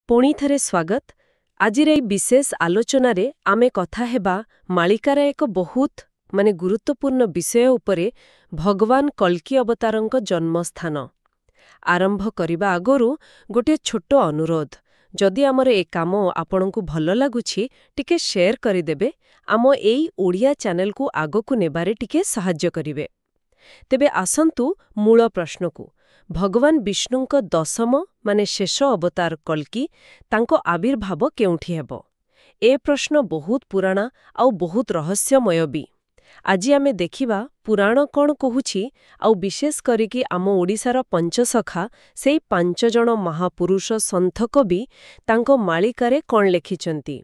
ପୁଣି ଥରେ ସ୍ୱାଗତ। ଆଜିର ଏହି ବିଶେଷ ଆଲୋଚନାରେ ଆମେ କଥା ହେବା ମାଳିକାର ଏକ ବହୁତ ଗୁରୁତ୍ୱପୂର୍ଣ୍ଣ ବିଷୟ ଉପରେ, ଭଗବାନ କଳ୍କୀ ଅବତାରଙ୍କ ଜନ୍ମସ୍ଥାନ। ଆରମ୍ଭ କରିବା ଆଗରୁ ଗୋଟିଏ ଛୋଟ ଅନୁରୋଧ। ଯଦି ଆମର ଏ କାମ ଆପଣଙ୍କୁ ଭଲ ଲାଗୁଛି, ଟିକେ ସେୟାର କରିଦେବେ, ଆମ ଏଇ ଓଡ଼ିଆ ଚ୍ୟାନେଲକୁ ଆଗକୁ ନେବାରେ ଟିକେ ସାହାଯ୍ୟ କରିବେ। ତେବେ ଆସନ୍ତୁ ମୂଳ ପ୍ରଶ୍ନକୁ। ଭଗବାନ ବିଷ୍ଣୁଙ୍କ ଦଶମ ମାନେ ଶେଷ ଅବତାର କଳ୍କୀ, ତାଙ୍କ ଆବିର୍ଭାବ କେଉଁଠି ହେବ? ଏ ପ୍ରଶ୍ନ ବହୁତ ପୁରାଣା ଆଉ ବହୁତ ରହସ୍ୟମୟ ବି। ଆଜି ଆମେ ଦେଖିବା ପୁରାଣ କ'ଣ କହୁଛି ଆଉ ବିଶେଷ କରିକି ଆମ ଓଡ଼ିଶାର ପଞ୍ଚସଖା, ସେଇ ପାଞ୍ଚ ଜଣ ମହାପୁରୁଷ ସନ୍ଥ କବି ତାଙ୍କ ମାଳିକାରେ କ'ଣ ଲେଖିଛନ୍ତି।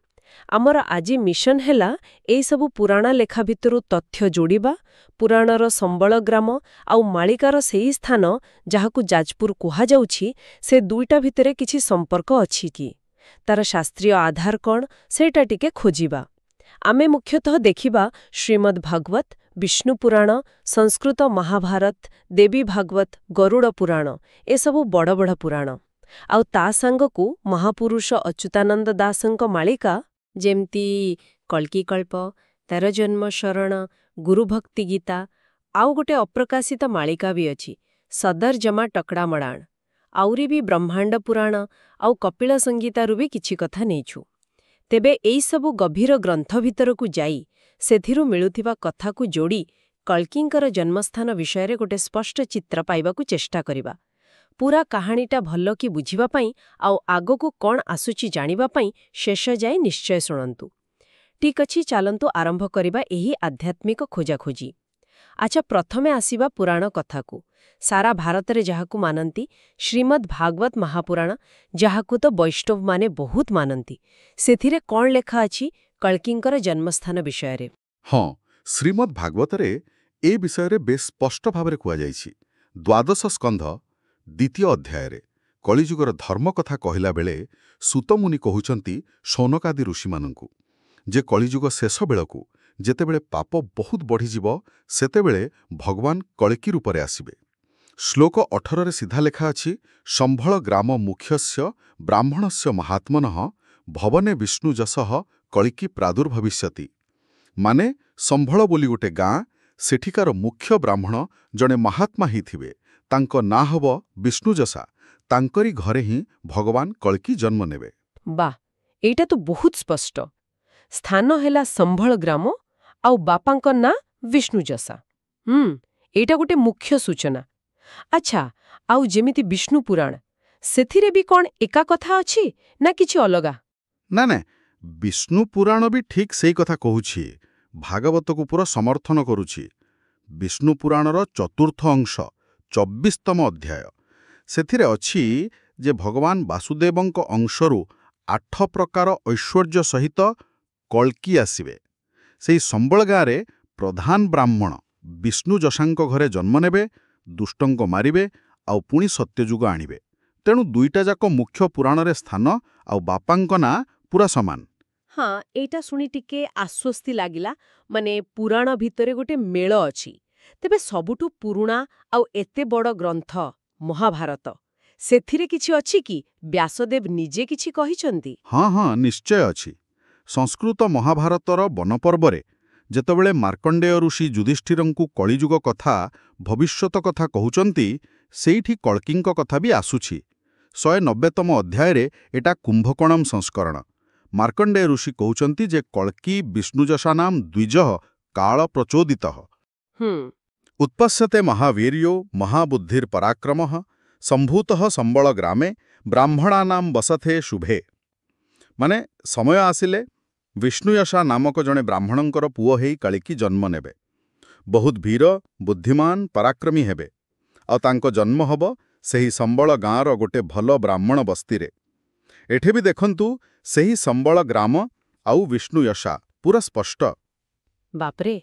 ଆମର ଆଜି ମିଶନ ହେଲା ଏଇସବୁ ପୁରାଣ ଲେଖା ଭିତରୁ ତଥ୍ୟ ଯୋଡ଼ିବା, ପୁରାଣର ସମ୍ବଳ ଗ୍ରାମ ଆଉ ମାଳିକାର ସେଇ ସ୍ଥାନ ଯାହାକୁ ଯାଜପୁର କୁହାଯାଉଛି, ସେ ଦୁଇଟା ଭିତରେ କିଛି ସମ୍ପର୍କ ଅଛି କି, ତାର ଶାସ୍ତ୍ରୀୟ ଆଧାର କ'ଣ, ସେଇଟା ଟିକେ ଖୋଜିବା। ଆମେ ମୁଖ୍ୟତଃ ଦେଖିବା ଶ୍ରୀମଦ୍ ଭାଗବତ, ବିଷ୍ଣୁ ପୁରାଣ, ସଂସ୍କୃତ ମହାଭାରତ, ଦେବୀ ଭାଗବତ, ଗରୁଡ଼ ପୁରାଣ, ଏସବୁ ବଡ଼ ବଡ଼ ପୁରାଣ। ଆଉ ତା ସାଙ୍ଗକୁ ମହାପୁରୁଷ ଅଚ୍ୟୁତାନନ୍ଦ ଦାସଙ୍କ ମାଳିକା, ଯେମିତି କଳ୍କୀକଳ୍ପ, ତେର ଜନ୍ମ ଶରଣ, ଗୁରୁଭକ୍ତି ଗୀତା, ଆଉ ଗୋଟେ ଅପ୍ରକାଶିତ ମାଳିକା ବି ଅଛି, ସଦର ଜମା ଟକଡ଼ାମଡ଼ାଣ। ଆହୁରି ବି ବ୍ରହ୍ମାଣ୍ଡ ପୁରାଣ ଆଉ କପିଳ ସଂହିତାରୁ ବି କିଛି କଥା ନେଇଛୁ। ତେବେ ଏଇସବୁ ଗଭୀର ଗ୍ରନ୍ଥ ଭିତରକୁ ଯାଇ ସେଥିରୁ ମିଳୁଥିବା କଥାକୁ ଯୋଡ଼ି କଳ୍କୀଙ୍କର ଜନ୍ମସ୍ଥାନ ବିଷୟରେ ଗୋଟେ ସ୍ପଷ୍ଟ ଚିତ୍ର ପାଇବାକୁ ଚେଷ୍ଟା କରିବା। ପୁରା କାହାଣୀଟା ଭଲ କି ବୁଝିବା ପାଇଁ ଆଉ ଆଗକୁ କ'ଣ ଆସୁଛି ଜାଣିବା ପାଇଁ ଶେଷ ଯାଏ ନିଶ୍ଚୟ ଶୁଣନ୍ତୁ। ଠିକ୍ ଅଛି, ଚାଲନ୍ତୁ ଆରମ୍ଭ କରିବା ଏହି ଆଧ୍ୟାତ୍ମିକ ଖୋଜାଖୋଜି। ଆଚ୍ଛା, ପ୍ରଥମେ ଆସିବା ପୁରାଣ କଥାକୁ। ସାରା ଭାରତରେ ଯାହାକୁ ମାନନ୍ତି, ଶ୍ରୀମଦ୍ ଭାଗବତ ମହାପୁରାଣ, ଯାହାକୁ ତ ବୈଷ୍ଣବମାନେ ବହୁତ ମାନନ୍ତି, ସେଥିରେ କ'ଣ ଲେଖା ଅଛି କଳ୍କୀଙ୍କର ଜନ୍ମସ୍ଥାନ ବିଷୟରେ? ହଁ, ଶ୍ରୀମଦ୍ ଭାଗବତରେ ଏ ବିଷୟରେ ବେଶ ସ୍ପଷ୍ଟ ଭାବରେ କୁହାଯାଇଛି। ଦ୍ୱାଦଶ ସ୍କନ୍ଧ, ଦ୍ୱିତୀୟ ଅଧ୍ୟାୟରେ କଳିଯୁଗର ଧର୍ମ କଥା କହିଲା ବେଳେ ସୂତମୁନି କହୁଛନ୍ତି ଶୌନକାଦି ଋଷିମାନଙ୍କୁ ଯେ କଳିଯୁଗ ଶେଷ ବେଳକୁ, ଯେତେବେଳେ ପାପ ବହୁତ ବଢ଼ିଯିବ, ସେତେବେଳେ ଭଗବାନ କଳ୍କୀ ରୂପରେ ଆସିବେ। ଶ୍ଲୋକ 18ରେ ସିଧା ଲେଖା ଅଛି, ସମ୍ଭଳ ଗ୍ରାମ ମୁଖ୍ୟସ୍ୟ ବ୍ରାହ୍ମଣସ୍ୟ ମହାତ୍ମନଃ ଭବନେ ବିଷ୍ଣୁ ଯଶଃ କଳ୍କୀ ପ୍ରାଦୁର୍ଭବିଷ୍ୟତି। ମାନେ ସମ୍ଭଳ ବୋଲି ଗୋଟେ ଗାଁ, ସେଠିକାର ମୁଖ୍ୟ ବ୍ରାହ୍ମଣ ଜଣେ ମହାତ୍ମା ହେଇଥିବେ, ତାଙ୍କ ନାଁ ହବ ବିଷ୍ଣୁଯଶା, ତାଙ୍କରି ଘରେ ହିଁ ଭଗବାନ କଳ୍କୀ ଜନ୍ମ ନେବେ। ବାଃ, ଏଇଟା ତ ବହୁତ ସ୍ପଷ୍ଟ। ସ୍ଥାନ ହେଲା ସମ୍ଭଳ ଗ୍ରାମ ଆଉ ବାପାଙ୍କ ନାଁ ବିଷ୍ଣୁଯଶା। ଏଇଟା ଗୋଟେ ମୁଖ୍ୟ ସୂଚନା। ଆଚ୍ଛା, ଆଉ ଯେମିତି ବିଷ୍ଣୁ ପୁରାଣ, ସେଥିରେ ବି କ'ଣ ଏକା କଥା ଅଛି ନା କିଛି ଅଲଗା? ନା ନା, ବିଷ୍ଣୁ ପୁରାଣ ବି ଠିକ୍ ସେଇ କଥା କହୁଛି, ଭାଗବତକୁ ପୁରା ସମର୍ଥନ କରୁଛି। ବିଷ୍ଣୁ ପୁରାଣର ଚତୁର୍ଥ ଅଂଶ, 24ତମ ଅଧ୍ୟାୟ, ସେଥିରେ ଅଛି ଯେ ଭଗବାନ ବାସୁଦେବଙ୍କ ଅଂଶରୁ ଆଠ ପ୍ରକାର ଐଶ୍ୱର୍ଯ୍ୟ ସହିତ କଳ୍କୀ ଆସିବେ। ସେଇ ସମ୍ବଳ ଗାଁରେ ପ୍ରଧାନ ବ୍ରାହ୍ମଣ ବିଷ୍ଣୁ ଯଶାଙ୍କ ଘରେ ଜନ୍ମ ନେବେ, ଦୁଷ୍ଟଙ୍କ ମାରିବେ ଆଉ ପୁଣି ସତ୍ୟଯୁଗ ଆଣିବେ। ତେଣୁ ଦୁଇଟା ଯାକ ମୁଖ୍ୟ ପୁରାଣରେ ସ୍ଥାନ ଆଉ ବାପାଙ୍କ ନାଁ ପୁରା ସମାନ। ହଁ, ଏଇଟା ଶୁଣି ଟିକେ ଆଶ୍ୱସ୍ତି ଲାଗିଲା, ମାନେ ପୁରାଣ ଭିତରେ ଗୋଟେ ମେଳ ଅଛି। ତେବେ ସବୁଠୁ ପୁରୁଣା ଆଉ ଏତେ ବଡ଼ ଗ୍ରନ୍ଥ ମହାଭାରତ, ସେଥିରେ କିଛି ଅଛି କି? ବ୍ୟାସଦେବ ନିଜେ କିଛି କହିଛନ୍ତି? ହଁ, ନିଶ୍ଚୟ ଅଛି। ସଂସ୍କୃତ ମହାଭାରତର ବନପର୍ବରେ ଯେତେବେଳେ ମାର୍କଣ୍ଡେୟ ଋଷି ଯୁଧିଷ୍ଠିରଙ୍କୁ କଳିଯୁଗ କଥା, ଭବିଷ୍ୟତ କଥା କହୁଛନ୍ତି, ସେଇଠି କଳ୍କୀଙ୍କ କଥା ବି ଆସୁଛି। 190ତମ ଅଧ୍ୟାୟରେ, ଏଟା କୁମ୍ଭକୋଣମ ସଂସ୍କରଣ। ମାର୍କଣ୍ଡେୟ ଋଷି କହୁଛନ୍ତି ଯେ କଳ୍କୀ ବିଷ୍ଣୁଯଶାନାମ ଦ୍ୱିଜଃ କାଳ ପ୍ରଚୋଦିତଃ ଉତ୍ପତ୍ସ୍ୟତେ ମହାବୀର୍ୟୋ ମହାବୁଦ୍ଧିର୍ ପରାକ୍ରମଃ ସମ୍ଭୂତଃ ସମ୍ବଳ ଗ୍ରାମେ ବ୍ରାହ୍ମଣାନାମ ବସତେ ଶୁଭେ। ମାନେ ସମୟ ଆସିଲେ ବିଷ୍ଣୁୟଶା ନାମକ ଜଣେ ବ୍ରାହ୍ମଣଙ୍କର ପୁଅ ହେଇ କଳ୍କୀ ଜନ୍ମ ନେବେ। ବହୁତ ବୀର, ବୁଦ୍ଧିମାନ, ପରାକ୍ରମୀ ହେବେ ଆଉ ତାଙ୍କ ଜନ୍ମ ହବ ସେହି ସମ୍ବଳ ଗାଁର ଗୋଟେ ଭଲ ବ୍ରାହ୍ମଣ ବସ୍ତିରେ। ଏଠି ବି ଦେଖନ୍ତୁ, ସେହି ସମ୍ବଳ ଗ୍ରାମ ଆଉ ବିଷ୍ଣୁୟଶା ପୁରା ସ୍ପଷ୍ଟ। ବାପରେ,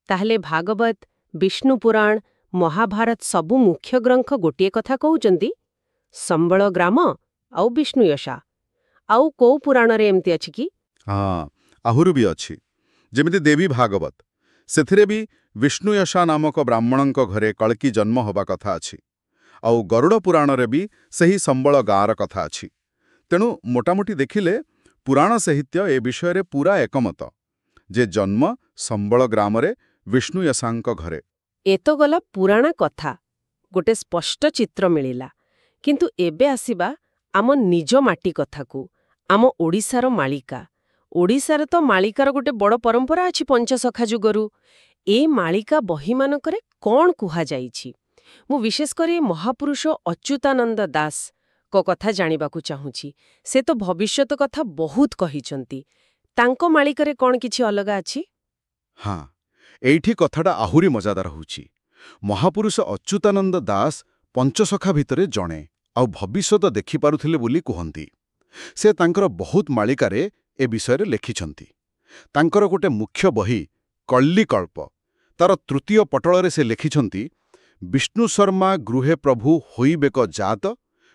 ତାହେଲେ ଭାଗବତ, ବିଷ୍ଣୁ ପୁରାଣ, ମହାଭାରତ, ସବୁ ମୁଖ୍ୟ ଗ୍ରନ୍ଥ ଗୋଟିଏ କଥା କହୁଛନ୍ତି, ସମ୍ବଳ ଗ୍ରାମ ଆଉ ବିଷ୍ଣୁୟଶା। ଆଉ କୋଉ ପୁରାଣରେ ଏମିତି ଅଛି କି? ହଁ, ଆହୁରି ବି ଅଛି। ଯେମିତି ଦେବୀ ଭାଗବତ, ସେଥିରେ ବି ବିଷ୍ଣୁୟଶା ନାମକ ବ୍ରାହ୍ମଣଙ୍କ ଘରେ କଳ୍କୀ ଜନ୍ମ ହେବା କଥା ଅଛି। ଆଉ ଗରୁଡ଼ ପୁରାଣରେ ବି ସେହି ସମ୍ବଳ ଗାଁର କଥା ଅଛି। ତେଣୁ ମୋଟାମୋଟି ଦେଖିଲେ ପୁରାଣ ସାହିତ୍ୟ ଏ ବିଷୟରେ ପୁରା ଏକମତ ଯେ ଜନ୍ମ ସମ୍ବଳ ଗ୍ରାମରେ ବିଷ୍ଣୁୟଶାଙ୍କ ଘରେ। ଏ ତ ଗଲା ପୁରାଣ କଥା, ଗୋଟେ ସ୍ପଷ୍ଟ ଚିତ୍ର ମିଳିଲା। କିନ୍ତୁ ଏବେ ଆସିବା ଆମ ନିଜ ମାଟି କଥାକୁ, ଆମ ଓଡ଼ିଶାର ମାଳିକା। ଓଡ଼ିଶାରେ ତ ମାଳିକାର ଗୋଟେ ବଡ଼ ପରମ୍ପରା ଅଛି ପଞ୍ଚସଖା ଯୁଗରୁ। ଏ ମାଳିକା ବହିମାନଙ୍କରେ କ'ଣ କୁହାଯାଇଛି? ମୁଁ ବିଶେଷ କରି ମହାପୁରୁଷ ଅଚ୍ୟୁତାନନ୍ଦ ଦାସଙ୍କ କଥା ଜାଣିବାକୁ ଚାହୁଁଛି। ସେ ତ ଭବିଷ୍ୟତ କଥା ବହୁତ କହିଛନ୍ତି। ତାଙ୍କ ମାଳିକାରେ କ'ଣ କିଛି ଅଲଗା ଅଛି? ହଁ, ଏଇଠି କଥାଟା ଆହୁରି ମଜାଦାର ହେଉଛି। ମହାପୁରୁଷ ଅଚ୍ୟୁତାନନ୍ଦ ଦାସ ପଞ୍ଚସଖା ଭିତରେ ଜଣେ, ଆଉ ଭବିଷ୍ୟତ ଦେଖିପାରୁଥିଲେ ବୋଲି କୁହନ୍ତି। ସେ ତାଙ୍କର ବହୁତ ମାଳିକାରେ ଏ ବିଷୟରେ ଲେଖିଛନ୍ତି। ତାଙ୍କର ଗୋଟେ ମୁଖ୍ୟ ବହି କଲ୍ଲିକଳ୍ପ, ତାର ତୃତୀୟ ପଟଳରେ ସେ ଲେଖିଛନ୍ତି, "ବିଷ୍ଣୁ ଶର୍ମା ଗୃହେ ପ୍ରଭୁ ହୋଇବେକ ଜାତ,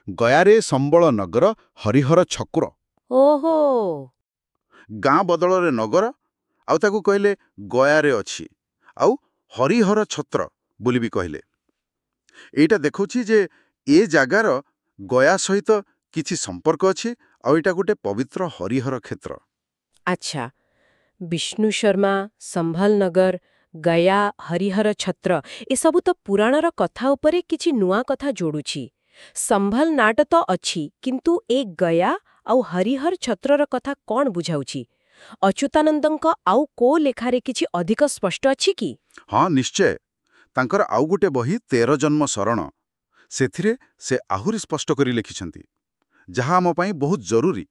ଗୟାରେ ସମ୍ବଳ ନଗର ହରିହର ଛକୁର।" ଓହୋ! ଗାଁ ବଦଳରେ ନଗର, ଆଉ ତାକୁ କହିଲେ ଗୟାରେ ଅଛି, ଆଉ ହରିହର ଛତ୍ର ବୋଲି ବି କହିଲେ। ଏଇଟା ଦେଖୁଛି ଯେ ଏ ଜାଗାର ଗୟା ସହିତ କିଛି ସମ୍ପର୍କ ଅଛି, ଆଉ ଏଇଟା ଗୋଟେ ପବିତ୍ର ହରିହର କ୍ଷେତ୍ର। ଆଚ୍ଛା, ବିଷ୍ଣୁ ଶର୍ମା, ସମ୍ଭଲନଗର, ଗୟା, ହରିହର ଛତ୍ର, ଏସବୁ ତ ପୁରାଣର କଥା ଉପରେ କିଛି ନୂଆ କଥା ଯୋଡୁଛି। ସମ୍ଭଲ ନାଁଟା ତ ଅଛି, କିନ୍ତୁ ଏ ଗୟା ଆଉ ହରିହର ଛତ୍ରର କଥା କ'ଣ ବୁଝାଉଛି? ଅଚ୍ୟୁତାନନ୍ଦଙ୍କ ଆଉ କୋଉ ଲେଖାରେ କିଛି ଅଧିକ ସ୍ପଷ୍ଟ ଅଛି କି? ହଁ, ନିଶ୍ଚୟ। ତାଙ୍କର ଆଉ ଗୋଟେ ବହି 13 ଜନ୍ମ ଶରଣ, ସେଥିରେ ସେ ଆହୁରି ସ୍ପଷ୍ଟ କରି ଲେଖିଛନ୍ତି, ଯାହା ଆମ ପାଇଁ ବହୁତ ଜରୁରୀ।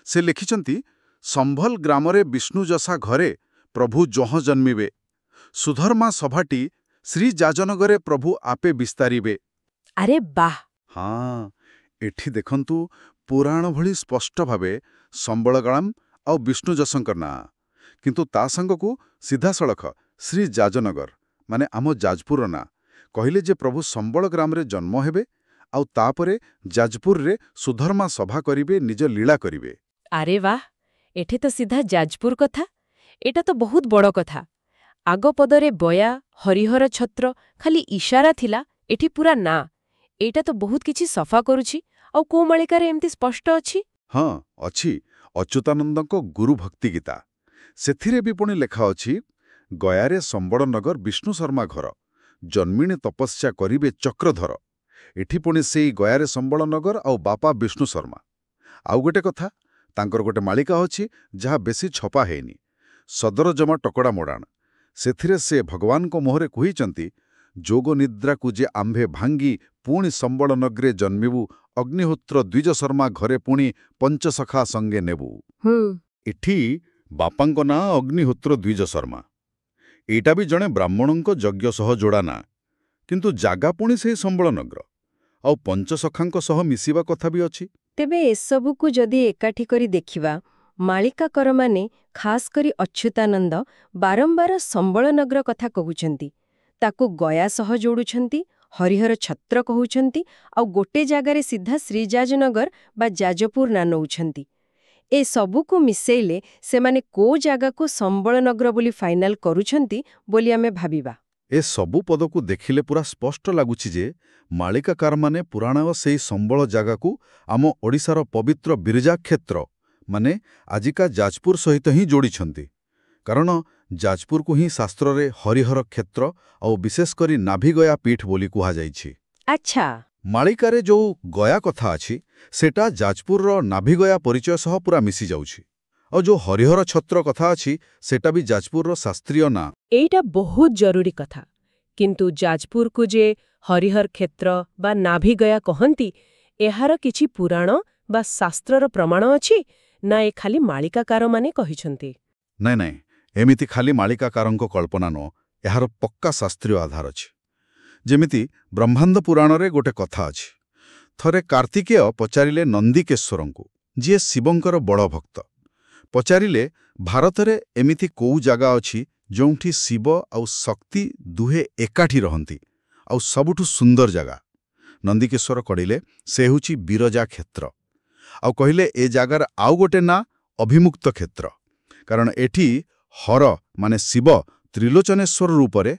ସେ ଲେଖିଛନ୍ତି, "ସମ୍ଭଲ ଗ୍ରାମରେ ବିଷ୍ଣୁଯଶା ଘରେ ପ୍ରଭୁ ଜହଁ ଜନ୍ମିବେ, ସୁଧର୍ମା ସଭାଟି ଶ୍ରୀ ଯାଜନଗରେ ପ୍ରଭୁ ଆପେ ବିସ୍ତାରିବେ।" ଆରେ ବାଃ! ହଁ, ଏଠି ଦେଖନ୍ତୁ, ପୁରାଣ ଭଳି ସ୍ପଷ୍ଟ ଭାବେ ସମ୍ବଳଗ୍ରାମ ଆଉ ବିଷ୍ଣୁଯଶଙ୍କ ନାଁ, କିନ୍ତୁ ତା ସାଙ୍ଗକୁ ସିଧାସଳଖ ଶ୍ରୀ ଯାଜନଗର, ମାନେ ଆମ ଯାଜପୁରର ନାଁ। କହିଲେ ଯେ ପ୍ରଭୁ ସମ୍ବଳ ଗ୍ରାମରେ ଜନ୍ମ ହେବେ, ଆଉ ତାପରେ ଯାଜପୁରରେ ସୁଧର୍ମା ସଭା କରିବେ, ନିଜ ଲୀଳା କରିବେ। ଆରେ ବାଃ! ଏଠି ତ ସିଧା ଯାଜପୁର କଥା। ଏଇଟା ତ ବହୁତ ବଡ଼ କଥା। ଆଗ ପଦରେ ଗୟା, ହରିହର ଛତ୍ର ଖାଲି ଇଶାରା ଥିଲା, ଏଠି ପୁରା ନାଁ। ଏଇଟା ତ ବହୁତ କିଛି ସଫା କରୁଛି। ଆଉ କୋଉ ମାଳିକାରେ ଏମିତି ସ୍ପଷ୍ଟ ଅଛି? ହଁ, ଅଛି। ଅଚ୍ୟୁତାନନ୍ଦଙ୍କ ଗୁରୁ ଭକ୍ତି ଗୀତା, ସେଥିରେ ବି ପୁଣି ଲେଖା ଅଛି, "ଗୟାରେ ସମ୍ବଳନଗର ବିଷ୍ଣୁ ଶର୍ମା ଘର ଜନ୍ମିଣୀ ତପସ୍ୟା କରିବେ ଚକ୍ରଧର।" ଏଠି ପୁଣି ସେଇ ଗୟାରେ ସମ୍ବଳନଗର ଆଉ ବାପା ବିଷ୍ଣୁ ଶର୍ମା। ଆଉ ଗୋଟେ କଥା, ତାଙ୍କର ଗୋଟେ ମାଳିକା ଅଛି ଯାହା ବେଶୀ ଛପା ହେଇନି, ସଦର ଜମା ଟକଡ଼ା ମୋଡ଼ାଣ। ସେଥିରେ ସେ ଭଗବାନଙ୍କ ମୁହଁରେ କହିଛନ୍ତି, "ଯୋଗ ନିଦ୍ରାକୁ ଯେ ଆମ୍ଭେ ଭାଙ୍ଗି ପୁଣି ସମ୍ବଳନଗରେ ଜନ୍ମିବୁ, ଅଗ୍ନିହୋତ୍ର ଦ୍ୱିଜ ଶର୍ମା ଘରେ ପୁଣି ପଞ୍ଚସଖା ସଙ୍ଗେ ନେବୁ।" ଏଠି ବାପାଙ୍କ ନାଁ ଅଗ୍ନିହୋତ୍ର ଦ୍ୱିଜ ଶର୍ମା। ଏଇଟା ବି ଜଣେ ବ୍ରାହ୍ମଣଙ୍କ ଯଜ୍ଞ ସହ ଯୋଡ଼ା ନାଁ, କିନ୍ତୁ ଜାଗା ପୁଣି ସେଇ ସମ୍ବଳନଗର, ଆଉ ପଞ୍ଚସଖାଙ୍କ ସହ ମିଶିବା କଥା ବି ଅଛି। ତେବେ ଏସବୁକୁ ଯଦି ଏକାଠି କରି ଦେଖିବା, ମାଳିକାକରମାନେ, ଖାସ କରି ଅଚ୍ୟୁତାନନ୍ଦ, ବାରମ୍ବାର ସମ୍ବଳନଗର କଥା କହୁଛନ୍ତି, ତାକୁ ଗୟା ସହ ଯୋଡୁଛନ୍ତି, ହରିହର ଛତ୍ର କହୁଛନ୍ତି, ଆଉ ଗୋଟେ ଜାଗାରେ ସିଧା ଶ୍ରୀଯାଜନଗର ବା ଯାଜପୁର ନାଁ ନଉଛନ୍ତି। ଏ ସବୁକୁ ମିଶେଇଲେ ସେମାନେ କୋଉ ଜାଗାକୁ ସମ୍ବଳନଗର ବୋଲି ଫାଇନାଲ କରୁଛନ୍ତି ବୋଲି ଆମେ ଭାବିବା? ଏ ସବୁ ପଦକୁ ଦେଖିଲେ ପୁରା ସ୍ପଷ୍ଟ ଲାଗୁଛି ଯେ ମାଳିକାକାରମାନେ ପୁରାଣର ସେଇ ସମ୍ବଳ ଜାଗାକୁ ଆମ ଓଡ଼ିଶାର ପବିତ୍ର ବିରଜା କ୍ଷେତ୍ର, ମାନେ ଆଜିକା ଯାଜପୁର ସହିତ ହିଁ ଯୋଡ଼ିଛନ୍ତି। କାରଣ ଯାଜପୁରକୁ ହିଁ ଶାସ୍ତ୍ରରେ ହରିହର କ୍ଷେତ୍ର ଆଉ ବିଶେଷ କରି ନାଭିଗୟା ପୀଠ ବୋଲି କୁହାଯାଇଛି। ମାଳିକାରେ ଯୋଉ ଗୟା କଥା ଅଛି, ସେଟା ଯାଜପୁରର ନାଭିଗୟା ପରିଚୟ ସହ ପୁରା ମିଶିଯାଉଛି। ଆଉ ଯୋଉ ହରିହର ଛତ୍ର କଥା ଅଛି, ସେଟା ବି ଯାଜପୁରର ଶାସ୍ତ୍ରୀୟ ନାଁ। ଏଇଟା ବହୁତ ଜରୁରୀ କଥା। କିନ୍ତୁ ଯାଜପୁରକୁ ଯେ ହରିହର କ୍ଷେତ୍ର ବା ନାଭିଗୟା କହନ୍ତି, ଏହାର କିଛି ପୁରାଣ ବା ଶାସ୍ତ୍ରର ପ୍ରମାଣ ଅଛି, ନା ଏ ଖାଲି ମାଳିକାକାରମାନେ କହିଛନ୍ତି? ନାଇଁ ନାଇଁ, ଏମିତି ଖାଲି ମାଳିକାକାରଙ୍କ କଳ୍ପନା ନୁହଁ। ଏହାର ପକ୍କା ଶାସ୍ତ୍ରୀୟ ଆଧାର ଅଛି। ଯେମିତି ବ୍ରହ୍ମାଣ୍ଡ ପୁରାଣରେ ଗୋଟେ କଥା ଅଛି। ଥରେ କାର୍ତ୍ତିକେୟ ପଚାରିଲେ ନନ୍ଦିକେଶ୍ୱରଙ୍କୁ, ଯିଏ ଶିବଙ୍କର ବଡ଼ ଭକ୍ତ। ପଚାରିଲେ, ଭାରତରେ ଏମିତି କୋଉ ଜାଗା ଅଛି ଯେଉଁଠି ଶିବ ଆଉ ଶକ୍ତି ଦୁହେଁ ଏକାଠି ରହନ୍ତି, ଆଉ ସବୁଠୁ ସୁନ୍ଦର ଜାଗା? ନନ୍ଦିକେଶ୍ୱର କହିଲେ, ସେ ହେଉଛି ବିରଜା କ୍ଷେତ୍ର। ଆଉ କହିଲେ, ଏ ଜାଗାର ଆଉ ଗୋଟେ ନାଁ ଅଭିମୁକ୍ତ କ୍ଷେତ୍ର, କାରଣ ଏଠି ହର ମାନେ ଶିବ ତ୍ରିଲୋଚନେଶ୍ୱର ରୂପରେ,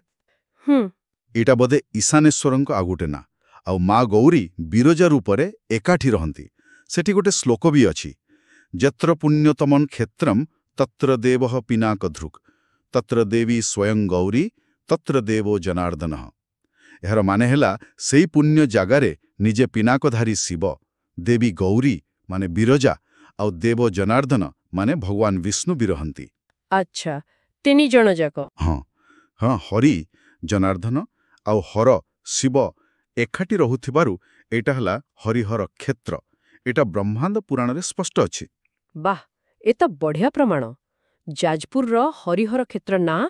ଏଇଟା ବୋଧେ ଈଶାନେଶ୍ୱରଙ୍କ ଆଉ ଗୋଟେ ନାଁ, ଆଉ ମା ଗୌରୀ ବିରଜା ରୂପରେ ଏକାଠି ରହନ୍ତି। ସେଠି ଗୋଟେ ଶ୍ଲୋକ ବି ଅଛି, ଯତ୍ର ପୁଣ୍ୟତମଂ କ୍ଷେତ୍ରಂ ତତ୍ର ଦେବଃ ପିନାକଧୃକ୍ ତତ୍ର ଦେବୀ ସ୍ୱୟଂ ଗୌରୀ ତତ୍ର ଦେବୋ ଜନାର୍ଦ୍ଦନଃ। ଏହାର ମାନେ ହେଲା, ସେଇ ପୁଣ୍ୟ ଜାଗାରେ ନିଜେ ପିନାକଧାରୀ ଶିବ, ଦେବୀ ଗୌରୀ ମାନେ ବିରଜା, ଆଉ ଦେବ ଜନାର୍ଦ୍ଦନ ମାନେ ଭଗବାନ ବିଷ୍ଣୁ ବି ରହନ୍ତି। ଆଚ୍ଛା, ତିନି ଜଣ ଯାକ। ହଁ, ହରି, ଜନାର୍ଦ୍ଦନ ଆଉ ହର, ଶିବ ଏକାଠି ରହୁଥିବାରୁ ଏଇଟା ହେଲା ହରିହର କ୍ଷେତ୍ର। ଏଇଟା ବ୍ରହ୍ମାଣ୍ଡ ପୁରାଣରେ ସ୍ପଷ୍ଟ ଅଛି। ବାଃ, ଏ ତ ବଢ଼ିଆ ପ୍ରମାଣ। ଯାଜପୁରର ହରିହର କ୍ଷେତ୍ର ନାଁ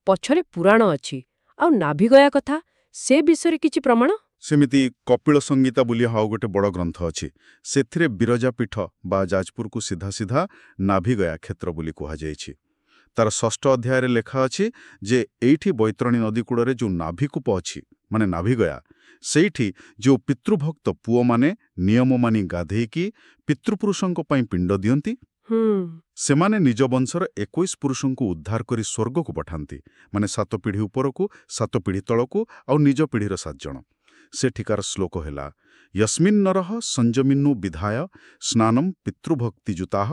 ପଛରେ ପୁରାଣ ଅଛି। ଆଉ ନାଭିଗୟା କଥା, ସେ ବିଷୟରେ କିଛି ପ୍ରମାଣ? ସେମିତି କପିଳ ସଂହିତା ବୋଲି ଆଉ ଗୋଟେ ବଡ଼ ଗ୍ରନ୍ଥ ଅଛି। ସେଥିରେ ବିରଜା ପୀଠ ବା ଯାଜପୁରକୁ ସିଧା ସିଧା ନାଭିଗୟା କ୍ଷେତ୍ର ବୋଲି କୁହାଯାଇଛି। ତାର ଷଷ୍ଠ ଅଧ୍ୟାୟରେ ଲେଖା ଅଛି ଯେ ଏଇଠି ବୈତରଣୀ ନଦୀ କୂଳରେ ଯୋଉ ନାଭିକୂପ ଅଛି, ମାନେ ନାଭିଗୟା, ସେଇଠି ଯୋଉ ପିତୃଭକ୍ତ ପୁଅମାନେ ନିୟମ ମାନି ଗାଧେଇକି ପିତୃପୁରୁଷଙ୍କ ପାଇଁ ପିଣ୍ଡ ଦିଅନ୍ତି, ସେମାନେ ନିଜ ବଂଶର 21 ପୁରୁଷଙ୍କୁ ଉଦ୍ଧାର କରି ସ୍ୱର୍ଗକୁ ପଠାନ୍ତି। ମାନେ ସାତ ପିଢ଼ି ଉପରକୁ, ସାତ ପିଢ଼ି ତଳକୁ ଆଉ ନିଜ ପିଢ଼ିର ସାତ ଜଣ। ସେଠିକାର ଶ୍ଲୋକ ହେଲା, ୟସ୍ମିନ୍ ନରଃ ସଂଯମିନୋ ବିଧାୟ ସ୍ନାନಂ ପିତୃଭକ୍ତିଯୁତାଃ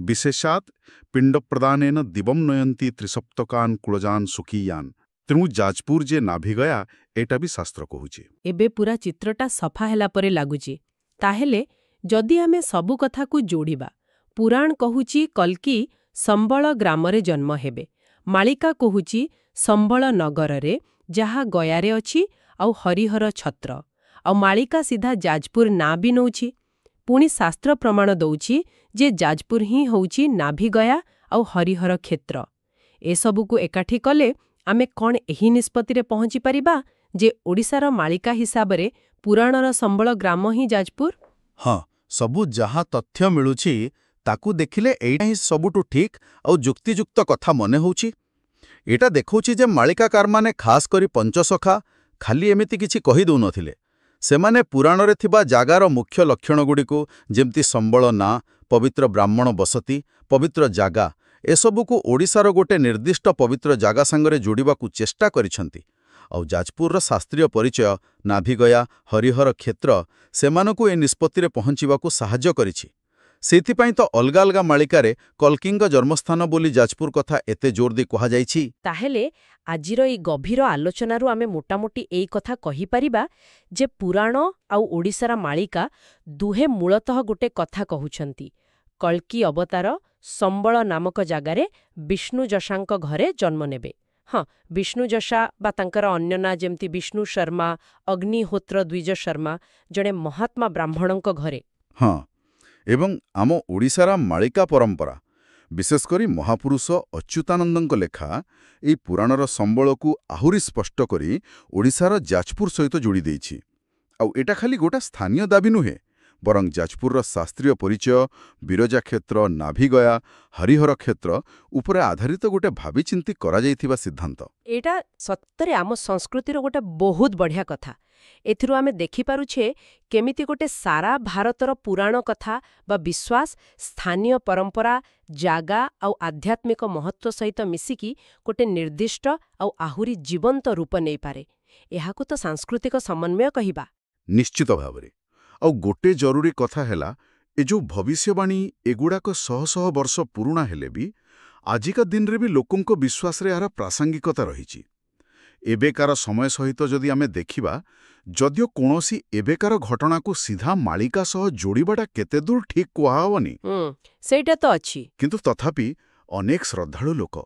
ବିଶେଷାତ୍ ପିଣ୍ଡପ୍ରଦାନେନ ଦିବଂ ନୟନ୍ତି ତ୍ରିସପ୍ତକାନ୍ କୁଳଜାନ୍ ସ୍ୱକୀୟାନ୍। ତେଣୁ ଯାଜପୁର ଯେ ନାଭିଗୟା, ଏଇଟା ବି ଶାସ୍ତ୍ର କହୁଛି। ଏବେ ପୁରା ଚିତ୍ରଟା ସଫା ହେଲା ପରି ଲାଗୁଛି। ତାହେଲେ ଯଦି ଆମେ ସବୁ କଥାକୁ ଯୋଡ଼ିବା, ପୁରାଣ କହୁଛି କଲ୍କି ସମ୍ବଳ ଗ୍ରାମରେ ଜନ୍ମ ହେବେ, ମାଳିକା କହୁଛି ସମ୍ବଳ ନଗରରେ, ଯାହା ଗୟାରେ ଅଛି, ଆଉ ହରିହର ଛତ୍ର, ଆଉ ମାଳିକା ସିଧା ଯାଜପୁର ନାଁ ବି ନଉଛି। ପୁଣି ଶାସ୍ତ୍ର ପ୍ରମାଣ ଦଉଛି ଯେ ଯାଜପୁର ହିଁ ହେଉଛି ନାଭିଗୟା ଆଉ ହରିହର କ୍ଷେତ୍ର। ଏସବୁକୁ ଏକାଠି କଲେ ଆମେ କ'ଣ ଏହି ନିଷ୍ପତ୍ତିରେ ପହଞ୍ଚି ପାରିବା ଯେ ଓଡ଼ିଶାର ମାଳିକା ହିସାବରେ ପୁରାଣର ସମ୍ବଳ ଗ୍ରାମ ହିଁ ଯାଜପୁର? ହଁ, ସବୁ ଯାହା ତଥ୍ୟ ମିଳୁଛି ତାକୁ ଦେଖିଲେ ଏଇଟା ହିଁ ସବୁଠୁ ଠିକ୍ ଆଉ ଯୁକ୍ତିଯୁକ୍ତ କଥା ମନେ ହେଉଛି। ଏଇଟା ଦେଖାଉଛି ଯେ ମାଳିକାକାରମାନେ, ଖାସ୍ କରି ପଞ୍ଚସଖା, ଖାଲି ଏମିତି କିଛି କହି ଦେଉନଥିଲେ। ସେମାନେ ପୁରାଣରେ ଥିବା ଜାଗାର ମୁଖ୍ୟ ଲକ୍ଷଣଗୁଡ଼ିକୁ, ଯେମିତି ସମ୍ବଳ ନାଁ, ପବିତ୍ର ବ୍ରାହ୍ମଣ ବସତି, ପବିତ୍ର ଜାଗା, ଏସବୁକୁ ଓଡ଼ିଶାର ଗୋଟେ ନିର୍ଦ୍ଦିଷ୍ଟ ପବିତ୍ର ଜାଗା ସାଙ୍ଗରେ ଯୋଡ଼ିବାକୁ ଚେଷ୍ଟା କରିଛନ୍ତି। ଆଉ ଯାଜପୁରର ଶାସ୍ତ୍ରୀୟ ପରିଚୟ ନାଭିଗୟା, ହରିହର କ୍ଷେତ୍ର ସେମାନଙ୍କୁ ଏ ନିଷ୍ପତ୍ତିରେ ପହଞ୍ଚିବାକୁ ସାହାଯ୍ୟ କରିଛି। ସେଥିପାଇଁ ତ ଅଲଗା ଅଲଗା ମାଳିକାରେ କଲ୍କିଙ୍କ ଜନ୍ମସ୍ଥାନ ବୋଲି ଯାଜପୁର କଥା ଏତେ ଜୋର ଦେଇ କୁହାଯାଇଛି। ତାହେଲେ ଆଜିର ଏଇ ଗଭୀର ଆଲୋଚନାରୁ ଆମେ ମୋଟାମୋଟି ଏଇ କଥା କହିପାରିବା ଯେ ପୁରାଣ ଆଉ ଓଡ଼ିଶାର ମାଳିକା ଦୁହେଁ ମୂଳତଃ ଗୋଟେ କଥା କହୁଛନ୍ତି। କଳ୍କି ଅବତାର ସମ୍ବଳ ନାମକ ଜାଗାରେ ବିଷ୍ଣୁଯଶାଙ୍କ ଘରେ ଜନ୍ମ ନେବେ। ହଁ, ବିଷ୍ଣୁଯଶା ବା ତାଙ୍କର ଅନ୍ୟ ନାଁ ଯେମିତି ବିଷ୍ଣୁ ଶର୍ମା, ଅଗ୍ନିହୋତ୍ର ଦ୍ୱିଜ ଶର୍ମା, ଜଣେ ମହାତ୍ମା ବ୍ରାହ୍ମଣଙ୍କ ଘରେ। ହଁ, ଏବଂ ଆମ ଓଡ଼ିଶାର ମାଳିକା ପରମ୍ପରା, ବିଶେଷ କରି ମହାପୁରୁଷ ଅଚ୍ୟୁତାନନ୍ଦଙ୍କ ଲେଖା, ଏଇ ପୁରାଣର ସମ୍ବଳକୁ ଆହୁରି ସ୍ପଷ୍ଟ କରି ଓଡ଼ିଶାର ଯାଜପୁର ସହିତ ଯୋଡ଼ି ଦେଇଛି। ଆଉ ଏଇଟା ଖାଲି ଗୋଟା ସ୍ଥାନୀୟ ଦାବି ନୁହେଁ, ବରଂ ଯାଜପୁରର ଶାସ୍ତ୍ରୀୟ ପରିଚୟ, ବିରଜା କ୍ଷେତ୍ର, ନାଭିଗୟା, ହରିହର କ୍ଷେତ୍ର ଉପରେ ଆଧାରିତ ଗୋଟେ ଭାବିଚିନ୍ତି କରାଯାଇଥିବା ସିଦ୍ଧାନ୍ତ। ଏଇଟା ସତରେ ଆମ ସଂସ୍କୃତିର ଗୋଟେ ବହୁତ ବଢ଼ିଆ କଥା। ଏଥିରୁ ଆମେ ଦେଖିପାରୁଛେ କେମିତି ଗୋଟେ ସାରା ଭାରତର ପୁରାଣ କଥା ବା ବିଶ୍ୱାସ ସ୍ଥାନୀୟ ପରମ୍ପରା, ଜାଗା ଆଉ ଆଧ୍ୟାତ୍ମିକ ମହତ୍ତ୍ୱ ସହିତ ମିଶିକି ଗୋଟେ ନିର୍ଦ୍ଦିଷ୍ଟ ଆଉ ଆହୁରି ଜୀବନ୍ତ ରୂପ ନେଇପାରେ। ଏହାକୁ ତ ସାଂସ୍କୃତିକ ସମନ୍ୱୟ କହିବା। ନିଶ୍ଚିତ ଭାବରେ। ଆଉ ଗୋଟେ ଜରୁରୀ କଥା ହେଲା, ଏ ଯୋଉ ଭବିଷ୍ୟବାଣୀ, ଏଗୁଡ଼ାକ ଶହ ଶହ ବର୍ଷ ପୁରୁଣା ହେଲେ ବି ଆଜିକା ଦିନରେ ବି ଲୋକଙ୍କ ବିଶ୍ୱାସରେ ଏହାର ପ୍ରାସଙ୍ଗିକତା ରହିଛି। ଏବେକାର ସମୟ ସହିତ ଯଦି ଆମେ ଦେଖିବା, ଯଦିଓ କୌଣସି ଏବେକାର ଘଟଣାକୁ ସିଧା ମାଳିକା ସହ ଯୋଡ଼ିବାଟା କେତେଦୂର ଠିକ୍ କୁହାହେବନି, ସେଇଟା ତ ଅଛି। କିନ୍ତୁ ତଥାପି ଅନେକ ଶ୍ରଦ୍ଧାଳୁ ଲୋକ,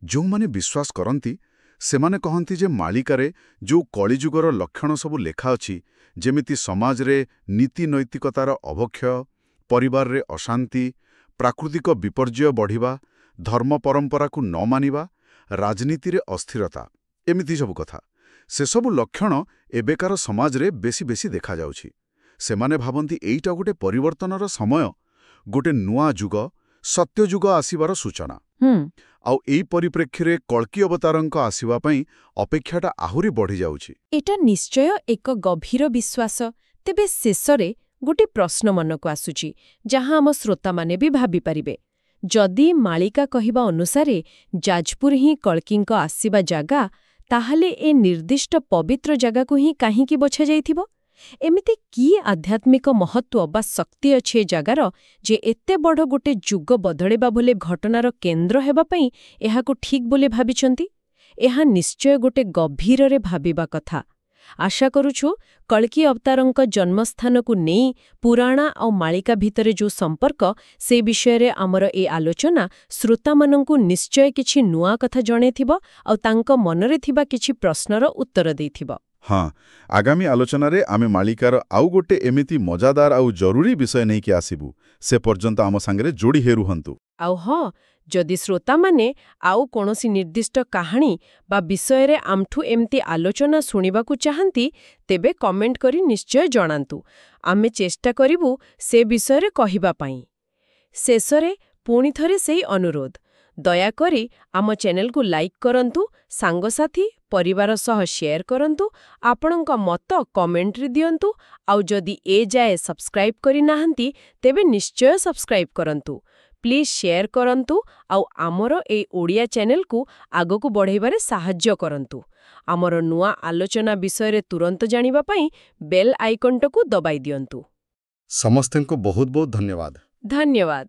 ଯେଉଁମାନେ ବିଶ୍ୱାସ କରନ୍ତି, ସେମାନେ କହନ୍ତି ଯେ ମାଳିକାରେ ଯୋଉ କଳିଯୁଗର ଲକ୍ଷଣ ସବୁ ଲେଖା ଅଛି, ଯେମିତି ସମାଜରେ ନୀତି ନୈତିକତାର ଅବକ୍ଷୟ, ପରିବାରରେ ଅଶାନ୍ତି, ପ୍ରାକୃତିକ ବିପର୍ଯ୍ୟୟ ବଢ଼ିବା, ଧର୍ମ ପରମ୍ପରାକୁ ନ ମାନିବା, ରାଜନୀତିରେ ଅସ୍ଥିରତା, ଏମିତି ସବୁ କଥା, ସେସବୁ ଲକ୍ଷଣ ଏବେକାର ସମାଜରେ ବେଶୀ ବେଶୀ ଦେଖାଯାଉଛି। ସେମାନେ ଭାବନ୍ତି ଏଇଟା ଗୋଟେ ପରିବର୍ତ୍ତନର ସମୟ, ଗୋଟେ ନୂଆ ଯୁଗ, ସତ୍ୟଯୁଗ ଆସିବାର ସୂଚନା। ଆଉ ଏଇ ପରିପ୍ରେକ୍ଷୀରେ କଳ୍କି ଅବତାରଙ୍କ ଆସିବା ପାଇଁ ଅପେକ୍ଷାଟା ଆହୁରି ବଢ଼ିଯାଉଛି। ଏଟା ନିଶ୍ଚୟ ଏକ ଗଭୀର ବିଶ୍ୱାସ। ତେବେ ଶେଷରେ ଗୋଟେ ପ୍ରଶ୍ନ ମନକୁ ଆସୁଛି, ଯାହା ଆମ ଶ୍ରୋତାମାନେ ବି ଭାବିପାରିବେ। ଯଦି ମାଳିକା କହିବା ଅନୁସାରେ ଯାଜପୁର ହିଁ କଳ୍କିଙ୍କ ଆସିବା ଜାଗା, ତାହେଲେ ଏ ନିର୍ଦ୍ଦିଷ୍ଟ ପବିତ୍ର ଜାଗାକୁ ହିଁ କାହିଁକି ବଛାଯାଇଥିବ? ଏମିତି କି ଆଧ୍ୟାତ୍ମିକ ମହତ୍ତ୍ୱ ବା ଶକ୍ତି ଅଛି ଏ ଜାଗାର ଯେ ଏତେ ବଡ଼ ଗୋଟେ ଯୁଗ ବଦଳିବା ଭଳି ଘଟଣାର କେନ୍ଦ୍ର ହେବା ପାଇଁ ଏହାକୁ ଠିକ୍ ବୋଲି ଭାବିଛନ୍ତି? ଏହା ନିଶ୍ଚୟ ଗୋଟେ ଗଭୀରରେ ଭାବିବା କଥା। ଆଶା କରୁଛୁ କଳ୍କି ଅବତାରଙ୍କ ଜନ୍ମସ୍ଥାନକୁ ନେଇ ପୁରାଣ ଆଉ ମାଳିକା ଭିତରେ ଯୋଉ ସମ୍ପର୍କ, ସେ ବିଷୟରେ ଆମର ଏ ଆଲୋଚନା ଶ୍ରୋତାମାନଙ୍କୁ ନିଶ୍ଚୟ କିଛି ନୂଆ କଥା ଜଣେଇଥିବ ଆଉ ତାଙ୍କ ମନରେ ଥିବା କିଛି ପ୍ରଶ୍ନର ଉତ୍ତର ଦେଇଥିବ। ହଁ, ଆଗାମୀ ଆଲୋଚନାରେ ଆମେ ମାଳିକାର ଆଉ ଗୋଟେ ଏମିତି ମଜାଦାର ଆଉ ଜରୁରୀ ବିଷୟ ନେଇକି ଆସିବୁ। ସେ ପର୍ଯ୍ୟନ୍ତ ଆମ ସାଙ୍ଗରେ ଯୋଡ଼ି ହେଇ ରୁହନ୍ତୁ। ଆଉ ହଁ, ଯଦି ଶ୍ରୋତାମାନେ ଆଉ କୌଣସି ନିର୍ଦ୍ଦିଷ୍ଟ କାହାଣୀ ବା ବିଷୟରେ ଆମଠୁ ଏମିତି ଆଲୋଚନା ଶୁଣିବାକୁ ଚାହାନ୍ତି, ତେବେ କମେଣ୍ଟ କରି ନିଶ୍ଚୟ ଜଣାନ୍ତୁ। ଆମେ ଚେଷ୍ଟା କରିବୁ ସେ ବିଷୟରେ କହିବା ପାଇଁ। ଶେଷରେ ପୁଣି ଥରେ ସେଇ ଅନୁରୋଧ, ଦୟାକରି ଆମ ଚ୍ୟାନେଲକୁ ଲାଇକ୍ କରନ୍ତୁ, ସାଙ୍ଗସାଥୀ ପରିବାର ସହ ସେୟାର କରନ୍ତୁ, ଆପଣଙ୍କ ମତ କମେଣ୍ଟରେ ଦିଅନ୍ତୁ ଆଉ ଯଦି ଏ ଯାଏ ସବସ୍କ୍ରାଇବ୍ କରିନାହାନ୍ତି, ତେବେ ନିଶ୍ଚୟ ସବସ୍କ୍ରାଇବ୍ କରନ୍ତୁ। ପ୍ଲିଜ୍ ସେୟାର କରନ୍ତୁ ଆଉ ଆମର ଏଇ ଓଡ଼ିଆ ଚ୍ୟାନେଲକୁ ଆଗକୁ ବଢ଼େଇବାରେ ସାହାଯ୍ୟ କରନ୍ତୁ। ଆମର ନୂଆ ଆଲୋଚନା ବିଷୟରେ ତୁରନ୍ତ ଜାଣିବା ପାଇଁ ବେଲ୍ ଆଇକନ୍‌ଟାକୁ ଦବାଇ ଦିଅନ୍ତୁ। ସମସ୍ତଙ୍କୁ ବହୁତ ବହୁତ ଧନ୍ୟବାଦ। ଧନ୍ୟବାଦ।